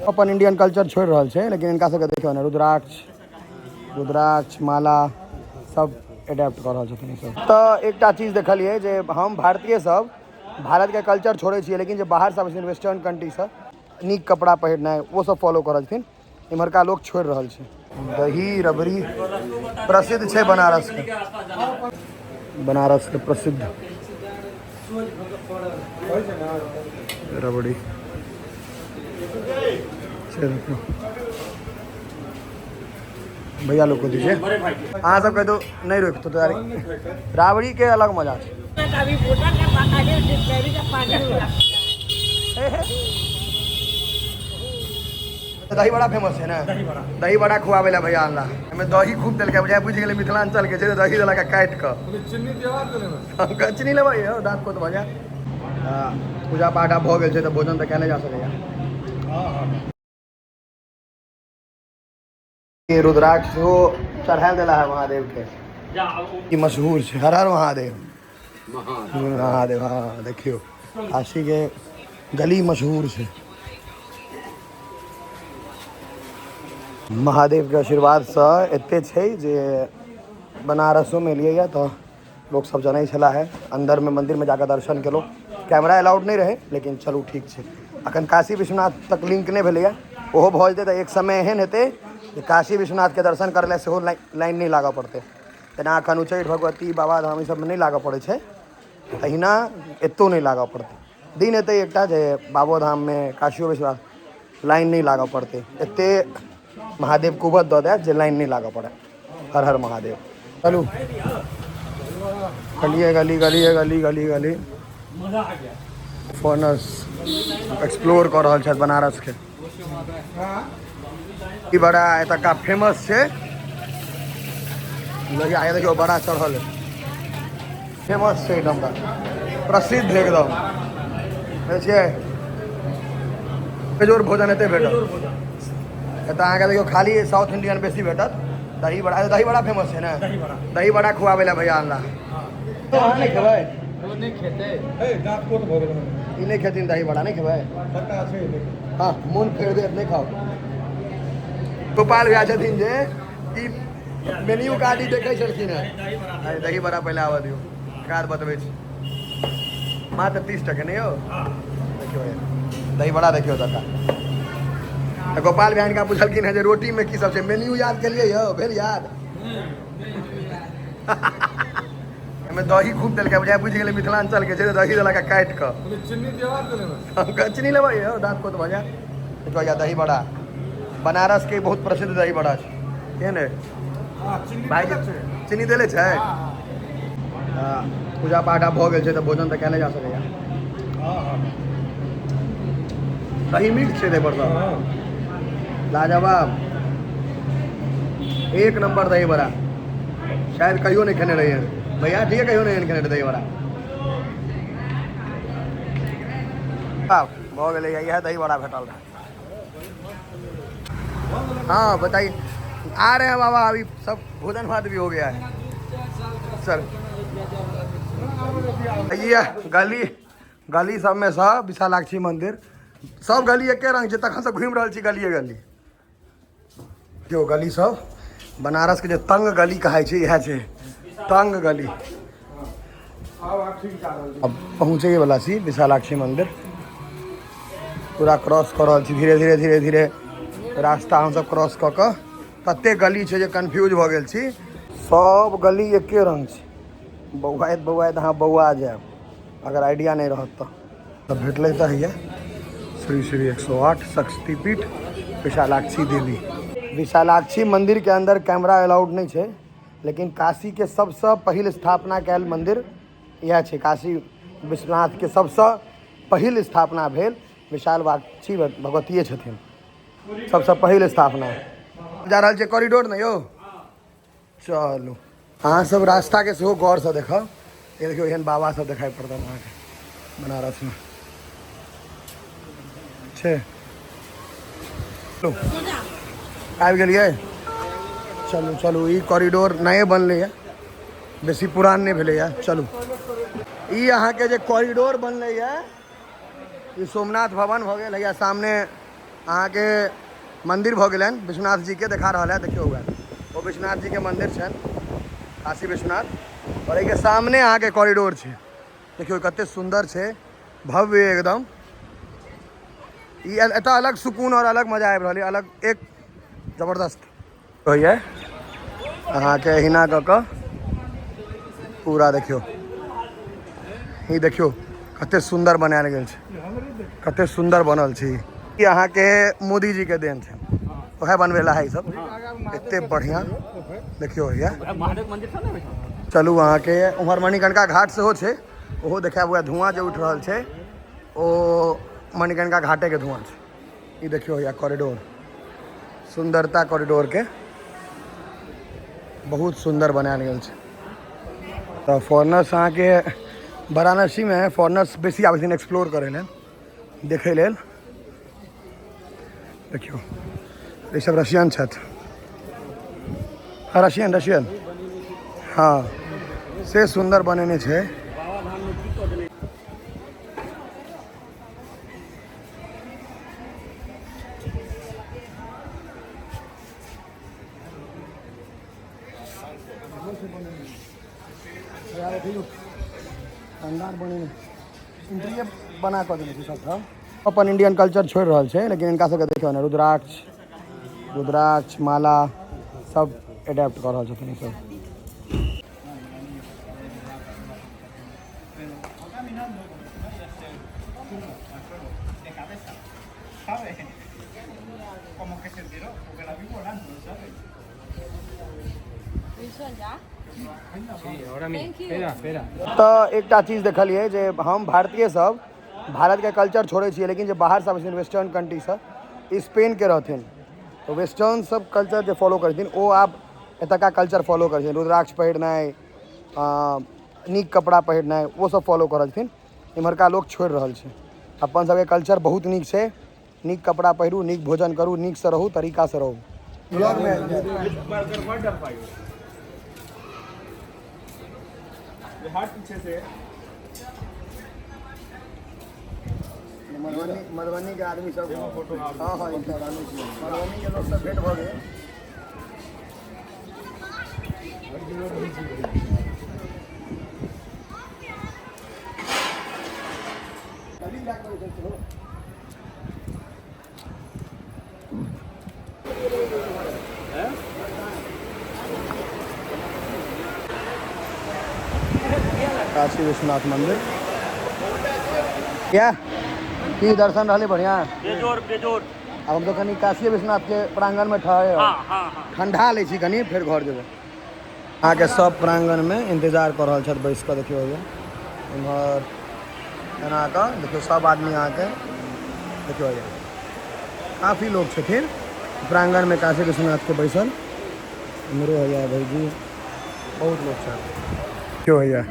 अपन Indian culture छोड़ि रहल छै, लेकिन हिनका सबके देखियौ ने, रुद्राक्ष रुद्राक्ष माला सब एडेप्ट कऽ रहल छथिन ई सब। तऽ एकटा चीज देखलियै जे हम भारतीय सब भारतके कल्चर छोड़ै छियै, लेकिन जे बाहर सब छथिन वेस्टर्न कंट्रीसँ नीक कपड़ा पहिरनाइ ओ सब फॉलो कऽ रहल छथिन, इम्हरका लोक छोड़ि रहल छै। दही रबड़ी प्रसिद्ध छै बनारसके, बनारसके प्रसिद्ध रबड़ी से देखियौ। भैया लोग को दीजिए, अहाँ सब कह दो नहीं रोकतो तो यार, राबड़ी के अलग मजा छै। दही बड़ा फेमस है ना, दही बड़ा खुआबै ला भैया अनला, एहिमे दही खूब देलकै, बुझाय बुझि गेलै मिथिलांचल के छै, दही देलक काटि कऽ। चीनी लेबै यौ, दाँत कोत भऽ जायत। पूजा पाठ आब भऽ गेल छै तऽ भोजन तऽ कएले जा सकैया। रुद्राक्ष सेहो चढ़ायल देला है महादेव के, ई मशहूर छै। हर हर महादेव महादेव। हाँ देखियौ काशी के गली मशहूर छै। महादेव के आशीर्वाद से एते छै जे बनारसो में एलियै तऽ लोक सब जनै छला है, अंदर में मंदिर में जाकर दर्शन केलहुँ, कैमरा अलाउड नहीं रहे, लेकिन चलू ठीक छै। अखन काशी विश्वनाथ तक लिंक नहीं भेलैया, ओहो भऽ जेतै तऽ एक समय एहन हेतै जे काशी विश्वनाथके दर्शन करै लए सेहो लाइन नहि लागऽ पड़तै। तेना अखन उच्चैठ भगवती बाबाधाम ई सबमे नहि लागऽ पड़ै छै, तहिना एतौ नहि लागऽ पड़तै। दिन एतै एकटा जे बाबोधाममे काशियो विश्वनाथ लाइन नहि लागऽ पड़तै, एते महादेव कुबत दऽ देत जे लाइन नहि लागऽ पड़ै। हर हर महादेव। चलू गलिए गली गलिए गली गली गली फर्नस एक्सप्लोर कऽ रहल छथि बनारस के। ई बड़ा एतुका फेमस छै, लोहिया देखियौ बड़ा चढ़ल फेमस छै एकदम प्रसिद्ध एकदम देखियै बेजोड़ भोजन एतै भेटत। एतऽ अहाँके देखियौ खाली साउथ इंडियन बेसी भेटत। दही बड़ा, दही बड़ा फेमस छै ने, दही बड़ा खुआबै लए भैया अनला। अहाँ नहि खेबै? ई नहि खेथिन दही बड़ा, नहि खेबै? हाँ मोन फेर देत, नहि खाउ। गोपाल भैया छथिन जे ई मेन्यू कार्ड ई देखै छलखिन हेँ। अरे दही बड़ा पहिले आबऽ दियौ, कार्ड बतबै छी। मात्र 30 टके नहि यौ। देखियौ दही बड़ा, देखियौ तका। तऽ गोपाल भैया हिनका पुछलखिन हेँ जे रोटीमे की सब छै, मेन्यू याद केलियै यौ? भेल याद? एहिमे दही खूब देलकै, बुझाय बुझि गेलै मिथिलांचल के छै, दही देलक काटि कऽ। चीनी लेबै यौ, दाँत कोत भऽ जायत। देखियौ भैया दही बड़ा बनारस के बहुत प्रसिद्ध दही बड़ा छै। केहन है भाई? चीनी देले छै। पूजा पाठ आब भऽ गेल छै तऽ भोजन तऽ कएले जा सकैया। दही मीठ छै ताहि पर तऽ लाजवाब, एक नंबर दही बड़ा। शायद कहियो नहि खेने रहियै भैया, ठीक है कहियो नहि खेने रहियै दही बड़ा। भऽ गेलै, इएह दही बड़ा भेटल रहै। हाँ बताइए, आ रहे हैं बाबा, अभी सब भोजन भात भी हो गया है सर। ये गली गली सब में सब विशालाक्षी मंदिर, सब गली एके रंग छै, तखन से घूमि रहल छी गलिए गली। देखियौ गली सब बनारस के जे तंग गली कहै छै, इएह छै तंग गली। अब पहुँचैए वाला छी विशालाक्षी मंदिर, पूरा क्रॉस कऽ रहल छी धीरे धीरे धीरे धीरे रास्ता हमसब क्रॉस कऽ कऽ। तते गली छै जे कन्फ्यूज भऽ गेल छी, सब गली एके रंग छै, बौआइत बौआइत अहाँ बौआ जायब अगर आइडिया नहि रहत तऽ। तऽ भेटलै तऽ हैया श्री श्री 108 शक्तिपीठ विशालाक्षी देवी। विशालाक्षी मंदिर के अंदर कैमरा अलाउड नहीं छै, लेकिन काशी के सबसँ पहिल स्थापना कयल मंदिर इएह छै। काशी विश्वनाथ के सबसँ पहिल स्थापना भेल विशालाक्षी भगवतीये छथिन, सबसँ पहिल स्थापना। जा रहल छै कॉरिडोर ने यौ, चलू अहाँ सब रास्ता के सेहो गौर से देखब। ये देखियौ एहन बाबा सब देखाइ पड़त अहाँके बनारस में छै। आबि गेलियै, चलू चलू। ई कॉरिडोर नए बनलैए, बेसी पुरान नहि भेलैए। चलू ई अहाँके जे कॉरिडोर बनलै ये, ई सोमनाथ भवन भऽ गेल। हैया सामने अहाँके मंदिर भऽ गेलनि विश्वनाथ जी के, देखा रहल है, देखियौ वएह ओ विश्वनाथ जी के मंदिर छनि, काशी विश्वनाथ। और एहिके सामने अहाँके कॉरिडोर छै, देखियौ कते सुन्दर छै, भव्य एकदम। ई एतऽ अलग सुकून और अलग मजा आबि रहल यऽ, अलग एक जबरदस्त होइए अहाँके। एहिना कऽ कऽ पूरा देखियौ, ई देखियौ कते सुन्दर बनायल गेल छै, कते सुन्दर बनल छै। ई अहाँके मोदी जी के देन छै, वएह बनबेला है ई सब एते बढ़िया। देखियौ भैया, चलू अहाँके उम्हर मणिकर्णिका घाट सेहो छै, ओहो देखायब। वएह धुआं जे उठि रहल छै ओ मणिकर्णिका घाटेके धुआं छै। ई देखियौ भैया कॉरिडोर, सुन्दरता कॉरिडोरके बहुत सुन्दर बनायल गेल छै। तऽ फॉरेनर्स अहाँके वाराणसीमे फॉरेनर्स बेसी आबै छथिन एक्सप्लोर करै लेल, देखै लेल। देखियौ ई सब रशियन छथि। हँ, रशियन रशियन, हँ, से सुन्दर बनेने छै। शानदार बनेने, एंट्रीए बना कऽ देने छै सबठाम। अपन इंडियन कल्चर छोड़ि रहल छै, लेकिन हिनका सबके देखियौ ने, रुद्राक्ष रुद्राक्ष माला सब एडेप्ट कऽ रहल छथिन ई सब। तऽ एकटा चीज देखलियै जे हम भारतीय सब भारतके कल्चर छोड़ै छियै, लेकिन जे बाहरसँ आबै छथिन वेस्टर्न कंट्रीसँ, स्पेनके रहथिन तऽ वेस्टर्न सब कल्चर जे फॉलो करै छथिन ओ आब एतुका कल्चर फॉलो करै छथिन। रुद्राक्ष पहिरनाइ, नीक कपड़ा पहिरनाइ, ओ सब फॉलो कऽ रहल छथिन। इम्हरका लोक छोड़ि रहल छै। अपन सबके कल्चर बहुत नीक छै। नीक कपड़ा पहिरू, नीक भोजन करू, नीकसँ रहू, तरीकासँ रहू। ब्लॉगमे मधुबनी, मधुबनीके आदमी सब, हँ हँ, मधुबनीके लोक सब भेंट भऽ गेल। काशी विश्वनाथ मंदिर क्या की दर्शन रहले बढ़िया? बेजोर बेजोर। आब हम तो कनी काशी विश्वनाथ के प्रांगण में ठहरे, ठंडा लै छी कनी, फेर घर जेबै। अहाँके सब प्रांगण में इंतजार कऽ रहल छथि बैस कऽ। देखियौ भैया, इम्हर एना कऽ देखियौ सब आदमी अहाँके। देखियौ भैया, काफी लोग छथिन प्रांगण में काशी विश्वनाथ के बैसल। इम्हरो भैया भैजी बहुत लोग छथि। देखियौ भैया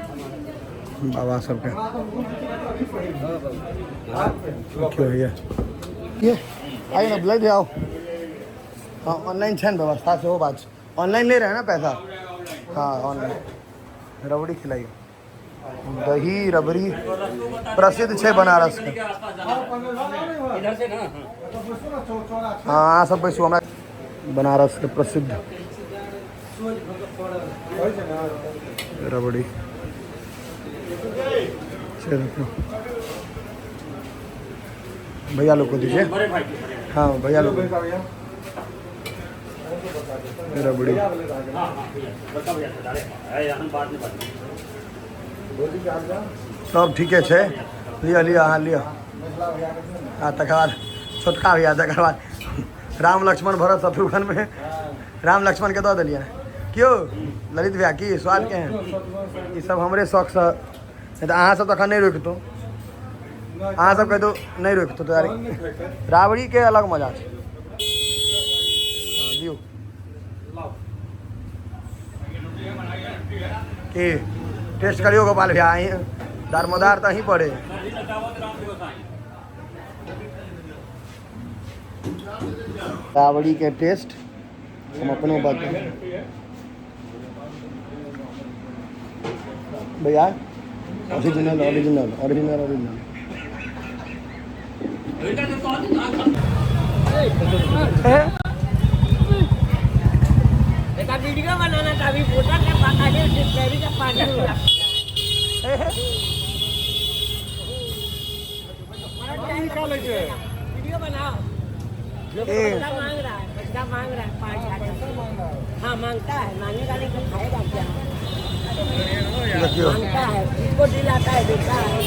बाबा सबके। देखियौ भैया, ये आइए ना, ब्लड आओ। हाँ, ऑनलाइन छै ने व्यवस्था, सेहो बात छै। ऑनलाइन ले रहे हैं ना पैसा? हाँ, ऑनलाइन। रबड़ी खिलाइए, दही रबड़ी प्रसिद्ध छै बनारस के। हाँ, अहाँ सब बैसू, हमरा बनारस के प्रसिद्ध रबड़ी से। देखियौ, भैया लोग को दीजिए। हाँ, भैया लोग को रबड़ी। सब ठीके छै। लिअ लिअ, अहाँ लिअ। आ तकर बाद छोटका भैया, तकर बाद राम लक्ष्मण भरत शत्रुघ्नमे राम लक्ष्मणके दऽ देलियै। क्यों ललित भैया, की स्वाद केहन? ई सब हमरे शौकसँ, नहि तऽ अहाँ सब तखन नहि रोकितहुँ। अहाँ सब कहितो नहि रोकितहुँ। तऽ राबड़ीके अलग मजा छै। दियौ की टेस्ट करियौ गोपाल भैया, अहीं दारमोदार तऽ अहीं पड़े। राबड़ीके टेस्ट हम अपनो बता भैया। Original original original original. Video बनाना था, अभी फोटो के पकाने का पानी। वीडियो बनाओ। पैसा मांग रहा है, पैसा मांग रहा है, 5,000। हाँ, मांगता है, मांगेगा नहीं तो खाएगा क्या? देखियो। मांगता है, जिसको दिलाता है, देता है।